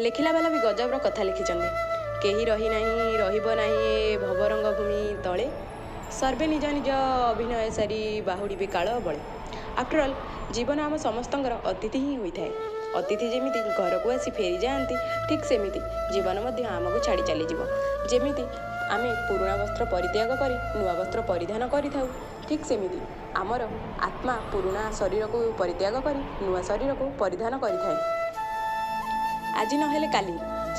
ଲେଖିଲା ବାଲା ବି ଗଜବର କଥା ଲେଖିଛନ୍ତି। କେହି ରହିନାହିଁ, ରହିବ ନାହିଁ ଏ ଭବରଙ୍ଗ ଭୂମି ତଳେ, ସର୍ବେ ନିଜ ନିଜ ଅଭିନୟ ସାରି ବାହୁଡ଼ିବେ କାଳ ବଳେ। ଆଫ୍ଟର ଅଲ୍, ଜୀବନ ଆମ ସମସ୍ତଙ୍କର ଅତିଥି ହିଁ ହୋଇଥାଏ। ଅତିଥି ଯେମିତି ଘରକୁ ଆସି ଫେରିଯାଆନ୍ତି, ଠିକ୍ ସେମିତି ଜୀବନ ମଧ୍ୟ ଆମକୁ ଛାଡ଼ି ଚାଲିଯିବ। ଯେମିତି ଆମେ ପୁରୁଣା ବସ୍ତ୍ର ପରିତ୍ୟାଗ କରି ନୂଆ ବସ୍ତ୍ର ପରିଧାନ କରିଥାଉ, ଠିକ୍ ସେମିତି ଆମର ଆତ୍ମା ପୁରୁଣା ଶରୀରକୁ ପରିତ୍ୟାଗ କରି ନୂଆ ଶରୀରକୁ ପରିଧାନ କରିଥାଏ। ଆଜି ନହେଲେ କାଲି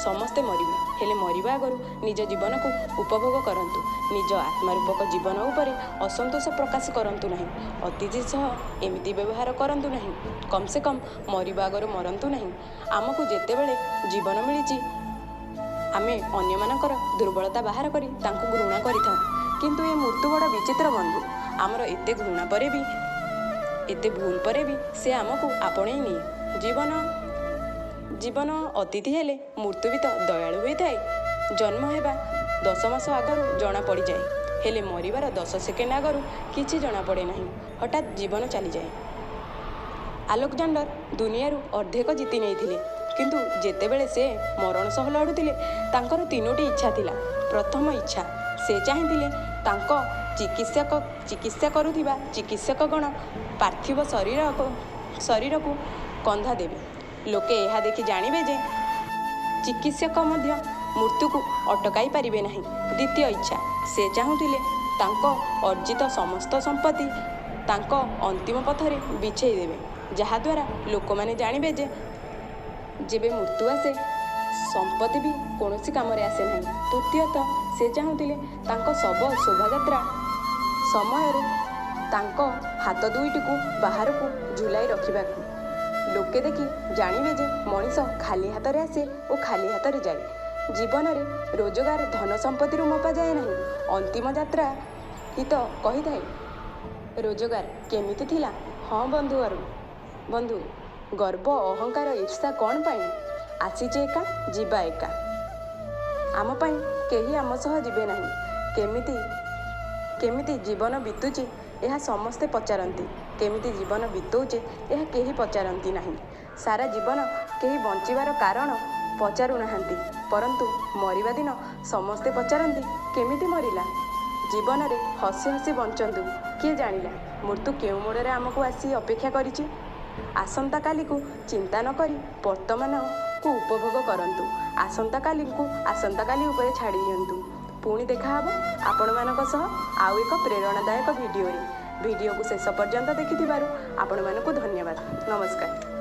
ସମସ୍ତେ ମରିବେ, ହେଲେ ମରିବା ଆଗରୁ ନିଜ ଜୀବନକୁ ଉପଭୋଗ କରନ୍ତୁ। ନିଜ ଆତ୍ମାରୂପକ ଜୀବନ ଉପରେ ଅସନ୍ତୋଷ ପ୍ରକାଶ କରନ୍ତୁ ନାହିଁ। ଅତିଥି ସହ ଏମିତି ବ୍ୟବହାର କରନ୍ତୁ ନାହିଁ। କମ୍ ସେ କମ୍ ମରିବା ଆଗରୁ ମରନ୍ତୁ ନାହିଁ। ଆମକୁ ଯେତେବେଳେ ଜୀବନ ମିଳିଛି, ଆମେ ଅନ୍ୟମାନଙ୍କର ଦୁର୍ବଳତା ବାହାର କରି ତାଙ୍କୁ ଘୃଣା କରିଥାଉ। କିନ୍ତୁ ଏ ମୃତ୍ୟୁ ବଡ଼ ବିଚିତ୍ର ବନ୍ଧୁ। ଆମର ଏତେ ଘୃଣା ପରେ ବି, ଏତେ ଭୁଲ ପରେ ବି ସେ ଆମକୁ ଆପଣେଇ ନିଏ। ଜୀବନ ଅତିଥି ହେଲେ ମୃତ୍ୟୁ ବି ତ ଦୟାଳୁ ହୋଇଥାଏ। ଜନ୍ମ ହେବା 10 ମାସ ଆଗରୁ ଜଣାପଡ଼ିଯାଏ, ହେଲେ ମରିବାର 10 ସେକେଣ୍ଡ ଆଗରୁ କିଛି ଜଣାପଡ଼େ ନାହିଁ। ହଠାତ୍ ଜୀବନ ଚାଲିଯାଏ। ଆଲେକ୍ଜାଣ୍ଡର ଦୁନିଆରୁ ଅର୍ଦ୍ଧେକ ଜିତି ନେଇଥିଲେ, କିନ୍ତୁ ଯେତେବେଳେ ସେ ମରଣ ସହ ଲଢ଼ୁଥିଲେ, ତାଙ୍କର 3ଟି ଇଚ୍ଛା ଥିଲା। ପ୍ରଥମ ଇଚ୍ଛା, ସେ ଚାହିଁଥିଲେ ତାଙ୍କ ଚିକିତ୍ସା କରୁଥିବା ଚିକିତ୍ସକଗଣ ପାର୍ଥିବ ଶରୀରକୁ କନ୍ଧା ଦେବେ। ଲୋକେ ଏହା ଦେଖି ଜାଣିବେ ଯେ ଚିକିତ୍ସକ ମଧ୍ୟ ମୃତ୍ୟୁକୁ ଅଟକାଇ ପାରିବେ ନାହିଁ। ଦ୍ୱିତୀୟ ଇଚ୍ଛା, ସେ ଚାହୁଁଥିଲେ ତାଙ୍କ ଅର୍ଜିତ ସମସ୍ତ ସମ୍ପତ୍ତି ତାଙ୍କ ଅନ୍ତିମ ପଥରେ ବିଛେଇ ଦେବେ, ଯାହାଦ୍ୱାରା ଲୋକମାନେ ଜାଣିବେ ଯେ ଯେବେ ମୃତ୍ୟୁ ଆସେ, ସମ୍ପତ୍ତି ବି କୌଣସି କାମରେ ଆସେ ନାହିଁ। ତୃତୀୟତଃ, ସେ ଚାହୁଁଥିଲେ ତାଙ୍କ ଶବ ଶୋଭାଯାତ୍ରା ସମୟରେ ତାଙ୍କ ହାତ ଦୁଇଟିକୁ ବାହାରକୁ ଝୁଲାଇ ରଖିବାକୁ, ଲୋକେ ଦେଖି ଜାଣିବେ ଯେ ମଣିଷ ଖାଲି ହାତରେ ଆସେ ଓ ଖାଲି ହାତରେ ଯାଏ। ଜୀବନରେ ରୋଜଗାର ଧନ ସମ୍ପତ୍ତିରୁ ମପାଯାଏ ନାହିଁ, ଅନ୍ତିମ ଯାତ୍ରା ହିଁ ତ କହିଥାଏ ରୋଜଗାର କେମିତି ଥିଲା। ହଁ ବନ୍ଧୁ, ଗର୍ବ, ଅହଙ୍କାର, ଈର୍ଷା କ'ଣ ପାଇଁ? ଆସିଛେ ଏକା, ଯିବା ଏକା। ଆମ ପାଇଁ କେହି ଆମ ସହ ଯିବେ ନାହିଁ। କେମିତି ଜୀବନ ବିତୁଛି ଏହା ସମସ୍ତେ ପଚାରନ୍ତି, କେମିତି ଜୀବନ ବିତଉଛେ ଏହା କେହି ପଚାରନ୍ତି ନାହିଁ। ସାରା ଜୀବନ କେହି ବଞ୍ଚିବାର କାରଣ ପଚାରୁନାହାନ୍ତି, ପରନ୍ତୁ ମରିବା ଦିନ ସମସ୍ତେ ପଚାରନ୍ତି କେମିତି ମରିଲା। ଜୀବନରେ ହସି ହସି ବଞ୍ଚନ୍ତୁ। କିଏ ଜାଣିଲା ମୃତ୍ୟୁ କେଉଁ ମୋଡ଼ରେ ଆମକୁ ଆସି ଅପେକ୍ଷା କରିଛି। ଆସନ୍ତାକାଲିକୁ ଚିନ୍ତା ନ କରି ବର୍ତ୍ତମାନକୁ ଉପଭୋଗ କରନ୍ତୁ। ଆସନ୍ତାକାଲିକୁ ଆସନ୍ତାକାଲି ଉପରେ ଛାଡ଼ି ଦିଅନ୍ତୁ। ପୁଣି ଦେଖାହବ ଆପଣମାନଙ୍କ ସହ ଆଉ ଏକ ପ୍ରେରଣାଦାୟକ ଭିଡ଼ିଓରେ। ଭିଡ଼ିଓକୁ ଶେଷ ପର୍ଯ୍ୟନ୍ତ ଦେଖିଥିବାରୁ ଆପଣମାନଙ୍କୁ ଧନ୍ୟବାଦ। ନମସ୍କାର।